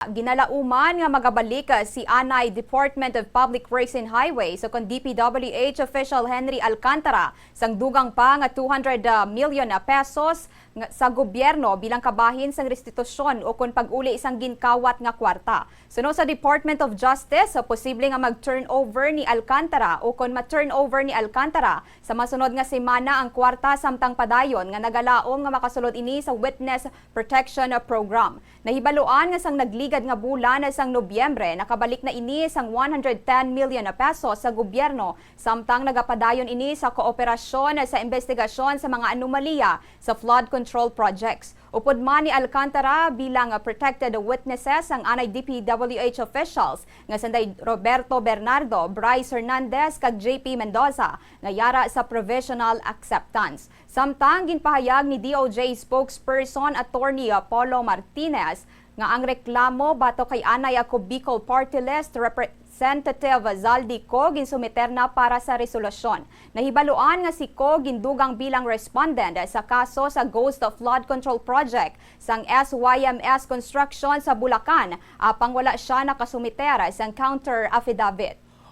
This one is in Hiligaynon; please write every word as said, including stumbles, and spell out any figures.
Ginalauman nga magabalik, ah, si anay Department of Public Works and Highways o kon D P W H official Henry Alcantara sang dugang pa nga two hundred, ah, million, ah, pesos nga, sa gobyerno bilang kabahin sang restitusyon o kon pag-uli sang ginkawat nga kwarta. Suno sa Department of Justice, ah, posible nga mag-turnover ni Alcantara o kon ma-turnover ni Alcantara sa masunod nga semana ang kwarta samtang padayon nga nagalaom nga makasulod ini sa Witness Protection Program. Nahibaluan nga sang nagligad nga bulan sang Nobyembre, nakabalik na ini sang one hundred ten million pesos sa gobyerno, samtang nagapadayon ini sa kooperasyon sa imbestigasyon sa mga anomalya sa flood control projects. Upod man ni Alcantara bilang protected witnesses ang anay D P W H officials nga sanday Roberto Bernardo, Bryce Hernandez, kag J P Mendoza nga yara sa provisional acceptance. Samtang ginpahayag ni D O J spokesperson Attorney Apollo Martinez nga ang reklamo batok kay anay Ako Bicol Party List Representative Zaldy Co ginsumiter na para sa resolusyon. Nahibaluan nga si Co gindugang bilang respondent sa kaso sa Ghost Flood Control Project sang S Y M S Construction sa Bulacan, apang wala sia nakasumiter sang counter affidavit.